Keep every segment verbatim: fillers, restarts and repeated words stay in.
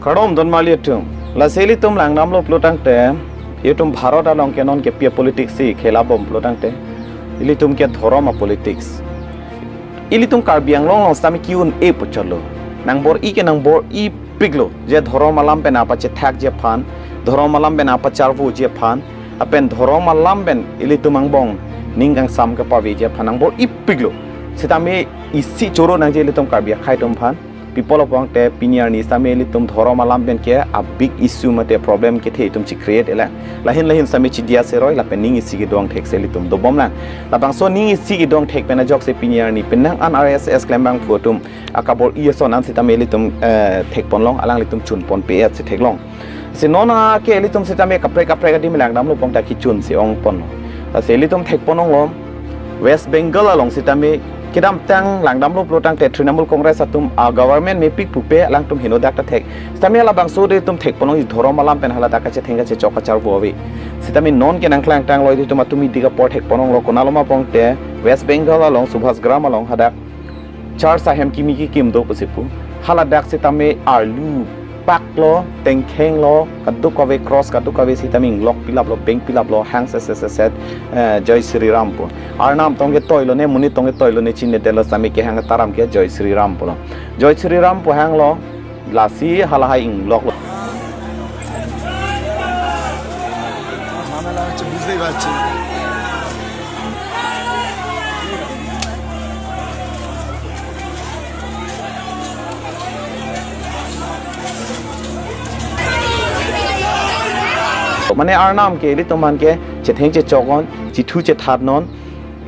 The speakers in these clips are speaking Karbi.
Kardom don marli atum. Lasi ilitum langdamlo pulo tangte, itum Bharat along ke non kepi a-politics si khela bom pulo tangte, ilitum ke dhorom a-politics. Ilitum Karbi Anglong along sitame ki-un-e pu chotlo. Nangbor-i ke nangbor-i piklo. Je dhorom alam pen apachethakji aphan, dhorom alam pen apacharvoji aphan, lapen dhorom alam pen ilitum angbong ning kangsam kepaveji aphan nangbor-i piklo. Sitame isi choro nangji ilitum Karbi akhei atum aphan. Pi apot lo pulo tangte pini arni sitame ilitum dhorom alam pen ke a-big issue mate problem kethe itum chi-create-e lang. Lahin lahin sitame chidia seroi lapen ning isi kedo angthek si ilitum dobom lang. Labangso ning isi kedo angthek pen ajoksi pini arni penang an R S S klembangphu atum akabor-i ason an sitame ilitum, eh, thekponlong, alanglitum chunponpe-et si theklong. Si non ake ilitum sitame kaprek kaprek adim langdamlo pulo tangte kechun si ongponlo. Lasi ilitum thekpon onglo, West Bengal along sitame kedamtang langdamlo pulo tangte Trinamool Congress atum a-government mepik pupe alangtum henodak ta thek. Sitame halabangso de itum thekponlong, dhorom alam pen haladak kachetheng kachechok kacharvo ave. Sitame non ke nangklangtanglo, itum atum idik apor thekpon onglo, konatlo ma pulo tangte West Bengal along Subhas Gram along hadak church ahem kimi kikim do pusi pu. Haladak sitame arlu paklo, tengkhenglo, kadokave cross kadokave sitame inglok pilaplo, beng pilaplo, hang set set set set, eh, Jai Shri Ram pu. Arnam tong ketoilo ne, monit tong ketoilo ne chinine detlo sitame kehang taram ke Jai Shri Ram pulo. Jai Shri Ram pu hanglo, lasi halahai ingloklo. ঝামেলা হচ্ছে, বুঝতেই পারছি। Mane Arnam ke ilitum aphan ke chetheng chechok non, chithu chethat non,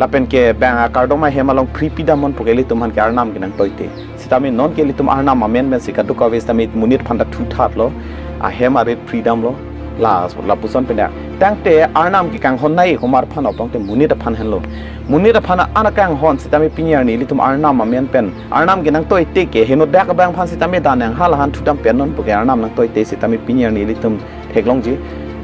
lapen ke bang akardom ahem along phri pidam non pu ke ilitum aphan ke Arnam ke nangtoite. Sitame non ke ilitum Arnam amen pen si kadokave sitame monit aphan ta thuthatlo, ahem arit phridamlo, la, lapuson pen da. Tangte Arnam ke kanghon nai komat aphan pulo tangte monit aphan henlo. Monit aphan an kanghon sitame pini arni ilitum Arnam amen pen, Arnam ke nangtoite ke henodak abang aphan sitame danang halahan thudam pen non pu ke Arnam nangtoite sitame pini arni ilitum theklongji.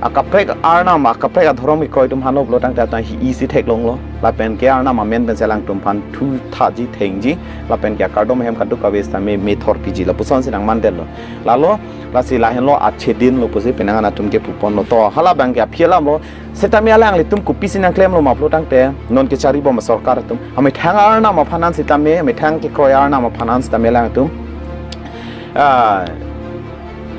Akaprek Arnam, akaprek adhorom kekroi atum aphanlo pulo tangte ata hi isi theklonglo. Lapen ke Arnam amen pen si alangtum aphan thuthatji thengji. Lapen ke akardom ahem kadokave sitame methor piji lapuson si nangmandetlo. Lalo, lasi lahenlo achedinlo pusi penang an atum ke puponlo. To, halabang ke aphi alamlo. Sitame alanglitum kopisi nangklemlo ma pulo tangte non kecharibom asorkar atum. Amethang Arnam aphan an sitame, amethang kekroi Arnam aphan an sitame alangtum, ah,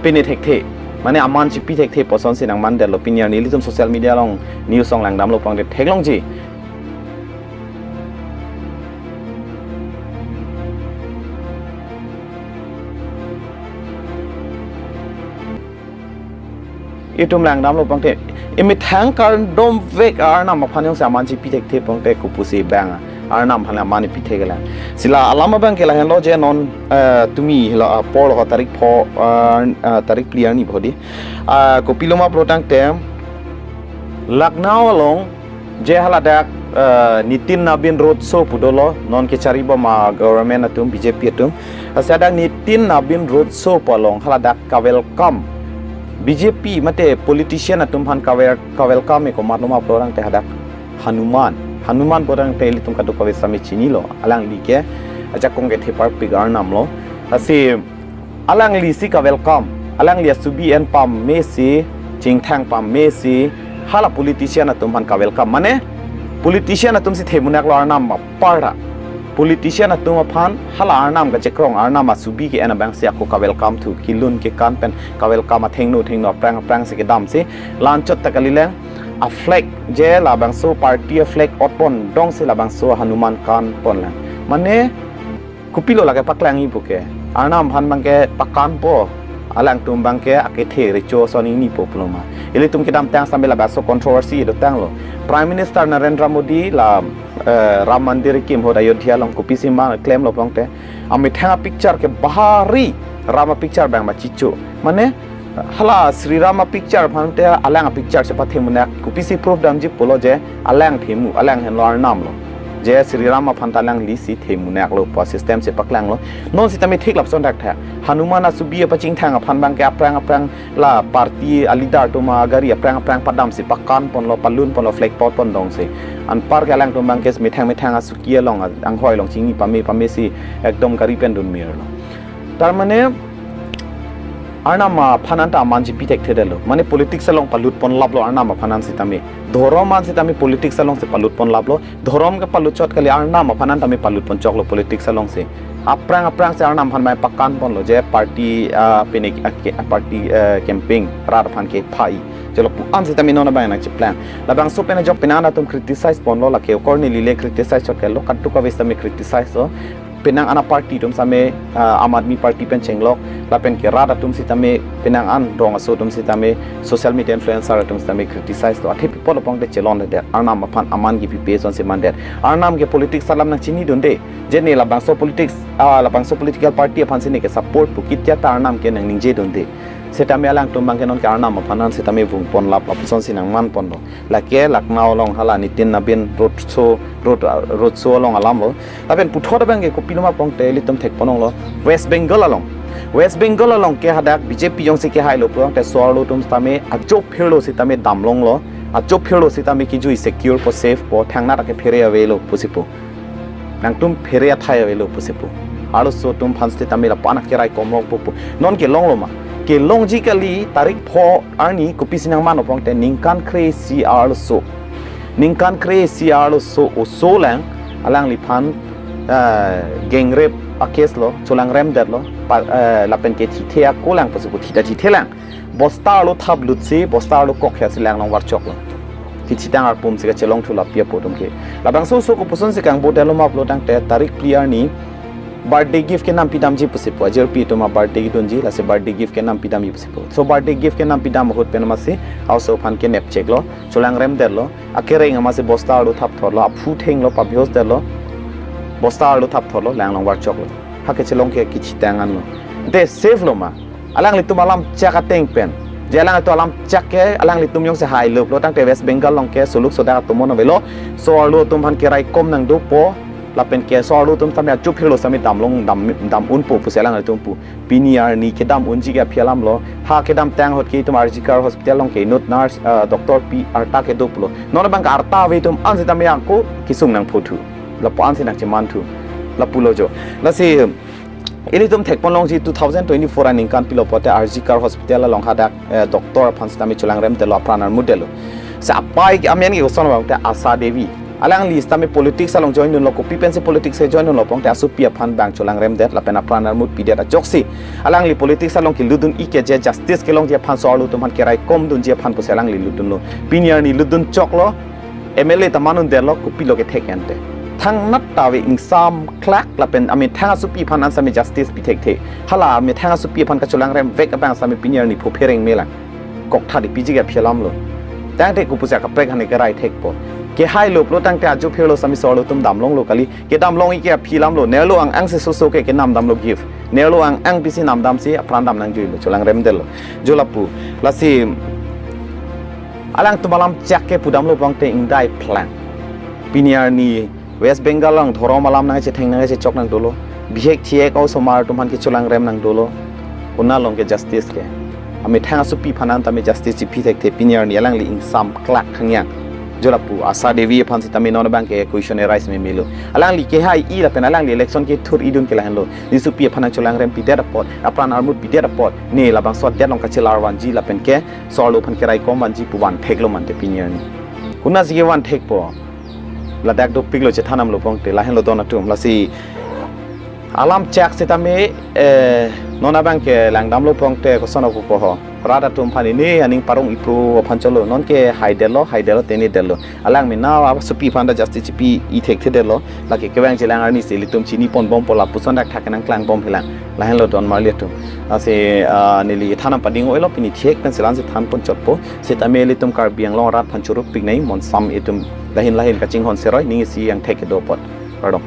pine thekthe, mane aman chipi thekthe puson si nangmandetlo, pini arni ilitum social media along news along langdamlo pulo tangte theklongji. Itum langdamlo pulo tangte, imethang kardom vek Arnam aphan jongsi aman chipi thekthe pulo tangte kopusi bang Arnam aphan aman ipi thek lang. Si la alam abang ke lahenlo je non, eh, tumi lo, ah, apor lo tarik pho, ah, ah, tarik phli arni bhodi. Ah, kopilo ma pulo tangte Lucknow along je haladak, eh, Nitin Nabin Road Show pu dolo, non kecharibom a-government atum, B J P atum. Lasi hadak Nitin Nabin Road Show pu along haladak ka-welcome, B J P mate politician atum aphan ka-wel-, ka-welcome e komatlo ma pulo tangte hadak Hanuman. Hanuman pulo tangte ilitum kadokave sitame chinilo. Alangli ke ajakong kethe parpik Arnam lo. Lasi alangli si ka-welcome, alangli asubi en pame si, chingthang pame si, hala politician atum aphan ka-welcome. Mane politician atum si themunak lo Arnam apar ta. Politician atum aphan hala Arnam kachekroi, Arnam asubi ke-en abang si ako ka-welcome thu, kelun kekan pen ka-welcome, athengno thengno aphrang aphrang si kedam si, la-anchot ta kalilang, a-flag je labangso party a-flag otpon dong si labangso Hanuman kanpon lang. Mane kopilo lake paklangji pu ke. Arnam aphan abang ke pakanpo, alangtum abang ke akethe recho ason ingnipo pulo ma. Ilitum kedamtang sitame labangso controversy dotanglo. Prime Minister Narendra Modi la, eh, Ram Mandir kekim ahut Ayodhya along kopisi ma klemlo pulo tangte, amethang a-picture ke bahari Ram a-picture abang ma chicho. Mane hala Shri Ram a-picture aphan te alang a-picture chepathemunak, kopisi proof damji pulo je alang themu, alang henlo Arnam lo. Je Shri Ram aphan ta alangli si themunak lo pu system si paklanglo. Non sitame thik lapuson thaktha. Hanuman asubi apachingthang aphan abang ke aphrang aphrang la party a-leader atum agari aphrang aphrang padam si pakanponlo, palunponlo, flag potpon dong si. Anpar ke alangtum abang ke methang methang asuki along, anghoi along chingni pame pame si ekdom gari pen dunmirlo. Tar mane Arnam aphan anta aman chipi thekthedetlo. Mane politics along palut ponlaplo Arnam aphan an sitame. Dhorom an sitame politics alongsi palut ponlaplo. Dhorom ke palut chot kali, Arnam aphan an tame palut ponchoklo politics alongsi. Aphrang aphrangsi Arnam aphan mai pakan ponlo je party, ah, pine, ah, ke-, ah, party, eh, campaign rat aphan kephai. Cholo pu an sitame non abang nangchiplang. Labangso pen ajok penang atum criticize ponlo, lake okorni lile criticize chot kali, kadokave sitame criticize lo. Penang an aparty atum sitame, ah, Aam Aadmi Party pen chenglok, lapen ke rat atum sitame, penang an rong aso atum sitame, social media influencer atum sitame criticize lo. Athe pi apot lo pangte chelonledet, Arnam aphan aman kipipe asonsi mandet. Arnam ke politics alam nangchinidunde. Je ne labangso politics, ah, labangso political party aphansi ne kesupport pu kitya ta Arnam ke nangningjedunde. Sitame alangtum abang ke nonke Arnam aphan an sitame vung ponlap, lapusonsi nangman ponlo. Lake Lucknow along hala Nitin Nabin road show, road, road show along alamlo. Lapen puthot abang ke kopilo ma pangte ilitum thekpon longlo. West Bengal along. West Bengal along ke hadak B J P jongsi kehailo pulangte so-arlo atum sitame ajo phirlo sitame damlonglo. Ajo phirlo sitame kejui secure po, safe po, thangnat akephere avelo pusi pu. Nangtum phere athai avelo pusi pu. Arloso atum aphan sitame lapu-an akerai komlong po pu. Nonke longlo ma? Kelongji kali, tarik pho arni kopisi nangmanlo pangte ningkan kre-isi arloso. Ningkan kre-isi arloso oso lang alangliphan, eh, gang rape a-case lo, cholangremdetlo, pa-, eh, lapen ke thithe ako lang pusi pu, thitha thithe lang. Bosta arlo thap lutsi, bosta arlo kok hasi lang nangvarchoklo. Kechitang arpumsi kachelong thu lapu apo atum ke. Labangso oso kopuson si kangbodetlo ma pulo tangte tarik phli arni birthday gift kenam pidamji pusi pu, ajirpi atum a-birthday dunji, lasi birthday gift kenam pidamji pusi pu. So birthday gift kenam pidam ahut pen masi, a-oso aphan ke nepcheklo, cholangremdetlo, akereng amasi bosta arlo thap thorlo, aphu thenglo, pabhiosdetlo, bosta arlo thap thorlo, lang nangvarchoklo. Ha kechelong ke kechitang anlo. Te safe lo ma? Alanglitum alam chak ateng pen. Je alanglitum alam chak ke, alanglitum jongsi hailo pulo tangte West Bengal along ke suluk sodak atum non avelo. So-arlo atum aphan keraikom nangdopo. Lapen ke so-arlo atum sitame ajo phirlo sitame damlong dam, dam unpo pusi alanglitum pu. Pini arni kedam unji ke aphi alamlo. Ha kedamtang ahut ke itum R G Kar Hospital along ke inut nurse, ah, doctor pi arta kedo pulo. Non abang ke arta ave atum an sitame ako kesung nangpho thu. Lapu-an si nangcheman thu. Lapulo jo. Lasi ilitum thekpon longji two thousand twenty-four aningkan pilo pote R G Kar Hospital along hadak, eh, doctor aphan sitame cholangremdetlo, apran armutdetlo. Si apai ke amen ke koson pangte Asha Devi. Alangli sitame politics along join dunlo, kopi pensi politics ke join dunlo pangte asopi aphan bang cholangremdet lapen apran armut pidet ajoksi. Alangli politics along kelutdun-ik ke je justice kelongji aphan, so-arlo atum aphan keraikom dunji aphan pusi alangli lutdunlo. Pini arni lutdun choklo. M L A ta man undetlo, kopilo kethek ante. Thangnat ta ave, ingsamklak lapen amethang asopi aphan an sitame justice pi thekthe. Hala amethang asopi aphan kacholangremvek abang sitame pini arni pho phereng melang. Koktha di piji ke aphi alamlo. Tangte kopusi akaprek hane kerai thekpo. Kehailo pulo tangte ajo phirlo sitame so-arlo atum damlonglo kali. Kedamlong-ik ke aphi alamlo. Nerlo ang-ang si soso ke kenam damlo gift. Nerlo ang-ang pisi namdamsi apran dam nangjuilo, cholangremdetlo. Jo lapu. Lasi alangtum alam chak ke pudamlo pangte ingdai phlang. Pini arni West Bengal along dhorom alam nangchetheng nangchechok nangdolo. Bihek thihek osomar atum aphan ke cholangrem nangdolo. Konat along ke justice ke? Amethang asopi aphan an tame justice chipi thekthe, pini arni alangli ingsamklak thangyang. Jo lapu Asha Devi aphan sitame non abang ke question arise memelo. Alangli kehai-i lapen alangli election kethur-idun ke lahenlo. Nesopi aphan nangcholangrem pidet apot, apran armut pidet apot, ne labangso adet along kachelar vanji lapen ke so-arlo aphan keraikom vanji pu van theklo mante pini arni. Konatsi ke van thekpo? Ladak dopiklo chethan damlo pangte, lahenlo don atum, lasi alam chak sitame, eh, non abang ke langdamlo pangte koson apu po ho. Rat atum aphan ini aning parong ipro aphan cholo, nonke haidetlo, haidetlo, tenidetlo. Alang mena asopi aphan ta justice chipi-i thekthedetlo. Lake kevang chelang arni si ilitum chiniponbompo, lapuson dak thak nangklangbom helang. Lahenlo don marli atum. Lasi, ah, neli than nangpading-oilo, pini thihek pen selansi thanpon chotpo. Sitame ilitum Karbi Anglong arat aphan chorupik nai, monsam itum lahin lahin kachinghon seroi, ning isi angthek kedo apot. Kardom.